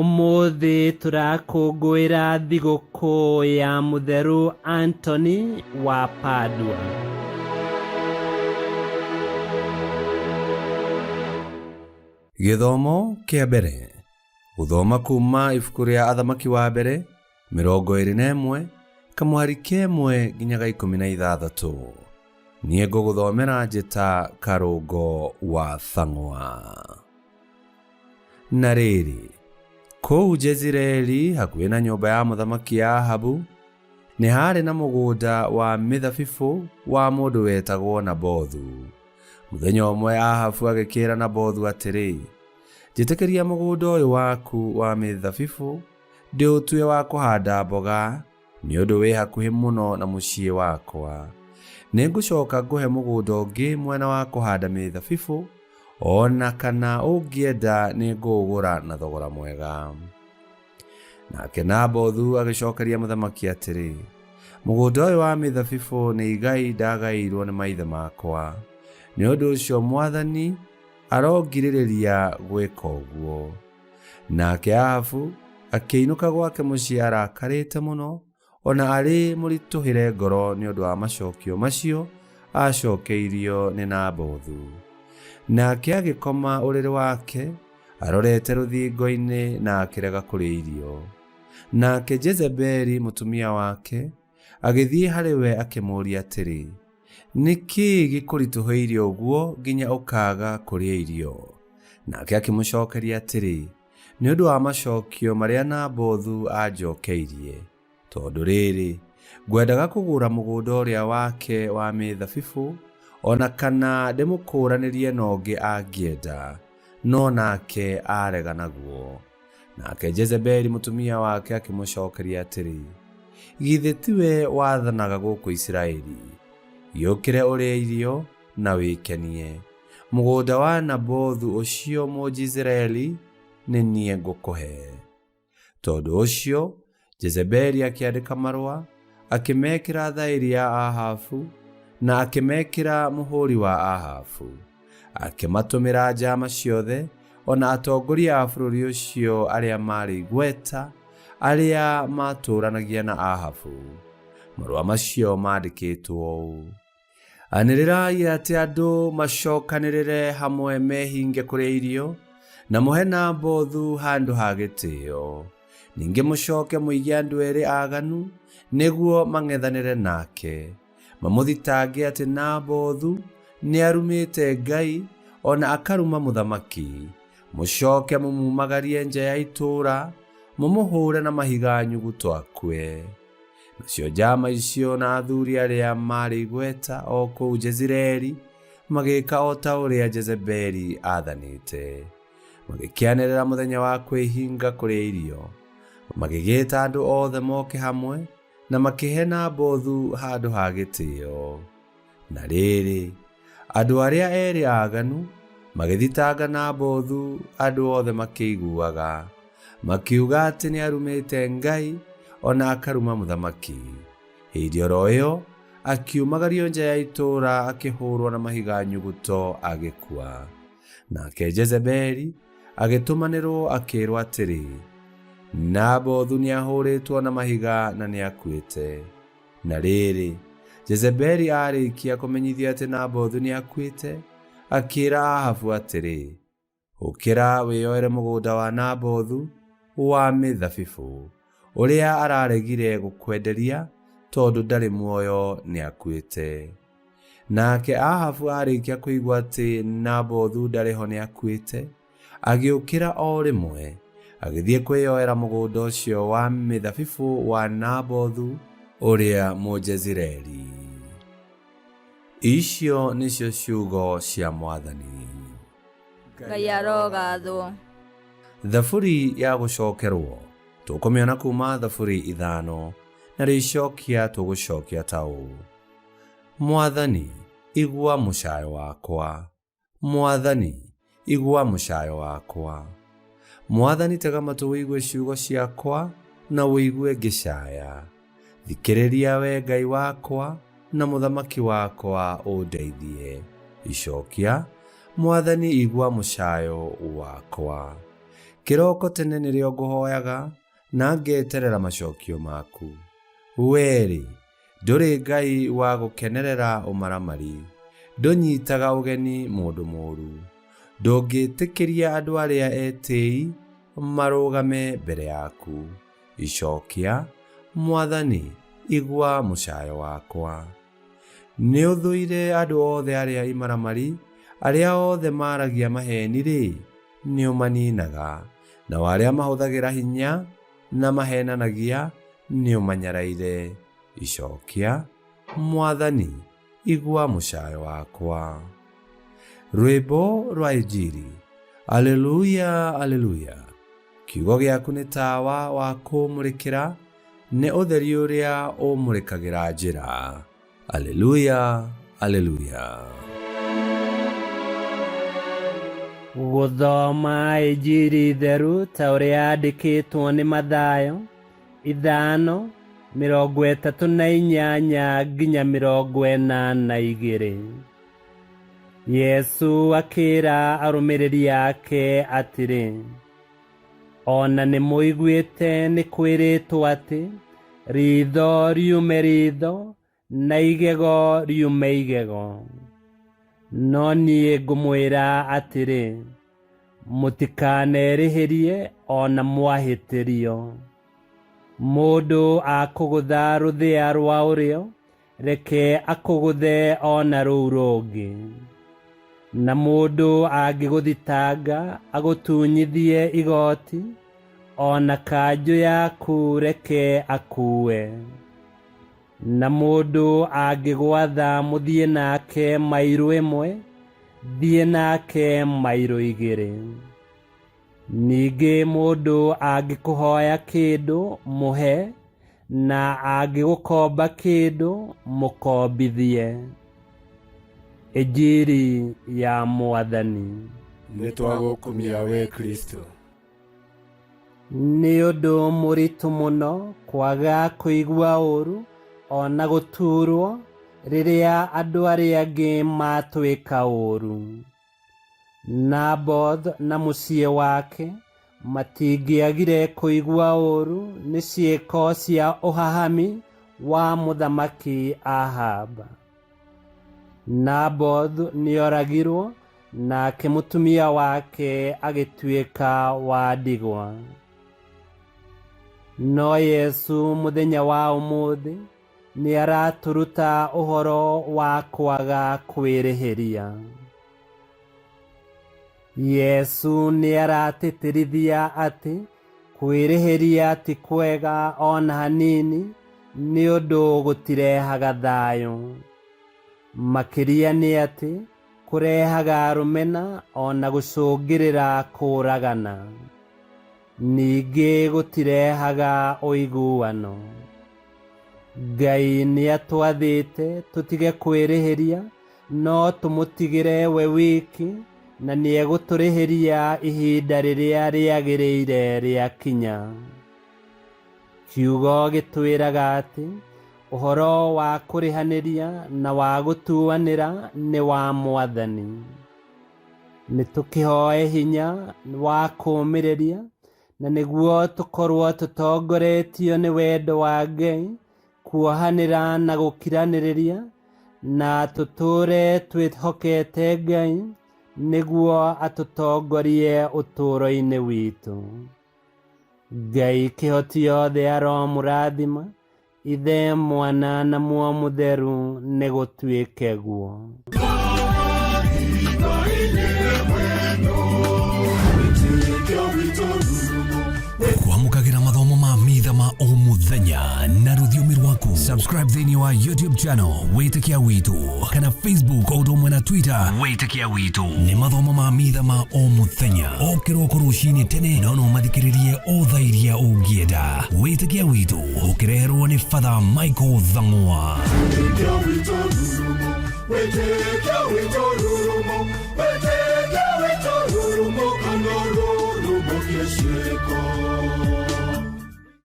Ũmũthĩ tũrakũngũĩra thigũkũ ya Mũtheru Anthony wa Padua. Gĩthomo kĩa mbere gũthoma kuma ibuku rĩa Athamaki wa mbere 21 kamũhari kemwe nginya ga 16. Niĩ ngũgũthomera njĩta Karũngo wa Thang'wa. Na rĩrĩ, kũu Jezireeli hakuhĩ na nyũmba ya mũthamaki Ahabu, nĩ haarĩ na mũgũnda wa mĩthabibũ wa mũndũ wetagwo Nabothu. Mũthenya ũmwe Ahabu agĩkĩĩra Nabothu atĩrĩ, Njĩtĩkĩria mũgũnda ũyũ waku wa mĩthabibũ ndĩũtue wa kũhanda mboga, nĩ ũndũ wĩ hakuhĩ mũno na mũciĩ wakwa. Nĩngũcoka ngũhe mũgũnda ũngĩ mwena wa kũhanda mĩthabibũ, o na kana ũngĩenda nĩngũũgũra na thogora mwega. Nake Nabothu agĩcokeria mũthamaki atĩrĩ, Mũgũnda ũyũ wa mĩthabibũ nĩ igai ndagaĩirwo nĩ maithe makwa, nĩ ũndũ ũcio mwathani arongirĩrĩria gwĩka ũguo. Nake Ahabu akĩinũka gwake mũciĩ arakarĩte mũno, o na arĩ mũritũhĩre ngoro nĩ ũndũ wa macokio macio aacokeirio nĩ Nabothu. Nake agĩkoma ũrĩrĩ wake arorete rũthingo-inĩ na akĩrega kũrĩa irio. Nake Jezebeli mũtumia wake agĩthiĩ harĩ we akĩmũũria atĩrĩ, Nĩ kĩĩ gĩkũritũhĩire ũguo nginya ũkaaga kũrĩa irio? Nake akĩmũcokeria atĩrĩ, Nĩ ũndũ wa macokio marĩa Nabothu anjokeirie. Tondũ rĩrĩ, ngwendaga kũgũra mũgũnda ũrĩa wake wa mĩthabibũ, o na kana ndĩmũkũũranĩrie na ũngĩ angĩenda, no nake aarega naguo. Nake Jezebeli mũtumia wake akĩmũcokeria atĩrĩ, Githĩ tiwe wathanaga gũkũ Isiraeli? Gĩũkĩre ũrĩe irio na wĩkenie. Mũgũnda wa Nabothu ũcio Mũjizireeli nĩ niĩ ngũkũhe. Tondũ ũcio Jezebeli akĩandĩka marũa, akĩmekĩra thaĩri ya Ahabu, na akĩmekĩra mũhũri wa Ahabu. Akĩmatũmĩra njama ciothe, o na atongoria a bũrũri ũcio arĩa maarĩ igweta, arĩa maatũũranagia na Ahabu. Marũa macio maandĩkĩtwo ũũ: Anĩrĩrai atĩ andũ macokanĩrĩre hamwe mehinge kũrĩa irio, na mũhe Nabothu handũ ha gĩtĩo. Ningĩ mũcoke mũige andũ erĩ aganu nĩguo mang'ethanĩre nake, mamũthitange atĩ Nabothu nĩarumĩte Ngai o na akaruma mũthamaki. Mũcoke mũmumagarie nja ya itũũra, mũmũhũre na mahiga nyuguto akue. Nacio njama icio na athuri arĩa maarĩ igweta o kũu Jezireeli magĩka o ta ũrĩa Jezebeli aathanĩte. Magĩkĩanĩrĩra mũthenya wa kwĩhinga kũrĩa irio. Magĩgĩta andũ othe moke hamwe na makĩhe Nabothu handũ ha gĩtĩo. Na rĩrĩ, andũ arĩa erĩ aaganu magĩthitanga Nabothu andũ othe makĩiguaga, makiuga atĩ nĩarumĩte Ngai o na akaruma mũthamaki. Hĩndĩ oro ĩyo akiumagario nja ya itũũra akĩhũrwo na mahiga nyuguto agĩkua. Nake Jezebeli agĩtũmanĩrwo akĩĩrwo atĩrĩ, Nabothu nĩahũrĩtwo na mahiga na nĩakuĩte. Na rĩrĩ, Jezebeli aarĩkia kũmenyithio atĩ Nabothu nĩakuĩte, akĩĩra Ahabu atĩrĩ, Ũkĩra wĩyoere mũgũnda wa Nabothu wa mĩthabibũ, ũrĩa araregire gũkwenderia tondũ ndarĩ muoyo nĩakuĩte. Nake Ahabu aarĩkia kũigua atĩ Nabothu ndarĩ ho nĩakuĩte, Agĩũkĩra o rĩmwe, agĩthiĩ kwĩyoera mũgũnda ũcio wa mĩthabibũ wa Nabothu ũrĩa Mũjezireeli. Icio nĩcio ciugo cia Mwathani. Ngai arogathwo. Thaburi ya gũcokerwo tũkũmĩona kuma Thaburi 5, na rĩcokia tũgũcokia ta ũũ: Mwathani, igua mũcayo wakwa. Mwathani, igua mũcayo wakwa. Mwathani, tega matũ ũigue ciugo ciakwa na ũigue ngĩcaya. Thikĩrĩria we Ngai wakwa na mũthamaki wakwa ũndeithie. Icokia, Mwathani, igua mũcayo wakwa. Kĩroko tene nĩrĩo ngũhoyaga na ngeterera macokio maku. Wee-rĩ, ndũrĩ Ngai wa gũkenerera ũmaramari, ndũnyitaga ũgeni mũndũ mũũru. Ndũngĩtĩkĩria andũ arĩa etĩi marũgame mbere yaku. Icokia, Mwathani, igua mũcayo wakwa. Nĩũthũire andũ othe arĩa imaramari, arĩa othe maaragia maheeni-rĩ, nĩũmaninaga, nao arĩa mahũthagĩra hinya na maheenanagia nĩũmanyaraire. Icokia, Mwathani, igua mũcayo wakwa. Rwĩmbo rwa Injiri. Aleluya, aleluya. Kiugo gĩaku nĩ tawa wa kũmũrĩkĩra, nĩ ũtheri ũrĩa ũmũrĩkagĩra njĩra. Aleluya, aleluya. Gũthoma Injiri theru ta ũrĩa yandĩkĩtwo nĩ Mathayo 5:38 nginya 42. Yesu akĩra arũmĩrĩri ake atĩrĩ, o na nĩ mũiguĩte nĩ kwĩrĩtwo atĩ ritho riume ritho na igego riume igego. No niĩ ngũmwĩra atĩrĩ, mũtikanerĩhĩrie o na mwahĩtĩrio. Mũndũ akũgũtha rũthĩa rwa ũrĩo, reke akũgũthe o na rũu rũngĩ. Na mũndũ angĩgũthitanga agũtunyithie igoti, o na kanjũ yaku reke akue. Na mũndũ angĩgwatha mũthiĩ nake mairũ ĩmwe, thiĩ nake mairũ igĩrĩ. Ningĩ mũndũ angĩkũhoya kĩndũ, mũhe, na angĩgũkomba kĩndũ, mũkombithie. Injiri ya Mwathani. Nĩ twagũkumia we Kristo. Nĩ ũndũ mũritũ mũno kwaga kũigua ũũru o na gũtuurwo rĩrĩa andũ arĩa angĩ matwĩka ũũru. Naboth na mũciĩ wake matingĩagire kũigua ũũru nĩ ciĩko cia ũhahami wa mũthamaki Ahab. Naboth nĩoragirwo nake mũtumia wake agĩtuĩka wa ndigwa. No Yesu mũthenya wa ũmũthĩ nĩaratũruta ũhoro wa kwaga kwĩrĩhĩria. Yesu nĩaratĩtĩrithia atĩ kwĩrĩhĩria ti kwega o na hanini nĩ ũndũ gũtirehaga thayũ. Makĩria nĩ atĩ kũrehaga rũmena o na gũcũngĩrĩra kũũragana. Ningĩ gũtirehaga ũiguano. Ngai nĩatwathĩte tũtige kwĩrĩhĩria, no tũmũtigĩre we wiki, na nĩegũtũrĩhĩria ihinda rĩrĩa rĩagĩrĩire rĩakinya. Kiugo gĩtwĩraga atĩ ũhoro wa kũrĩhanĩria na wa gũtuanĩra nĩ wa Mwathani. Nĩ tũkĩhoe hinya wa kũũmĩrĩria, na nĩguo tũkorwo tũtongoretio nĩ wendo wa Ngai, kuohanĩra na gũkiranĩrĩria, na tũtũũre twĩhokete Ngai nĩguo atũtongorie ũtũũro-inĩ witũ. Ngai kĩhoti yothe aromũrathima, Ithe, Mwana na Muoyo Mũtheru, nĩ gũtuĩke guo. Kwamũkagĩra mathomo ma mitha ma o mũthenya na rũthiomi rwaku. Subscribe thĩinĩ wa YouTube channel Wĩtĩkia Witũ kana Facebook o ũndũ ũmwe na Twitter Wĩtĩkia Witũ. Nĩ mathomo ma mitha ma o mũthenya o kĩroko rũcinĩ tene, no no mathikĩrĩrie o thaa iria ũngĩenda. Wĩtĩkia Witũ ũkĩreherwo nĩ Father Michael Thang'wa. Wĩtĩkia witũ rurumo, wĩtĩkia witũ rurumo, wĩtĩkia witũ rurumo, kana rurumo kĩciĩko.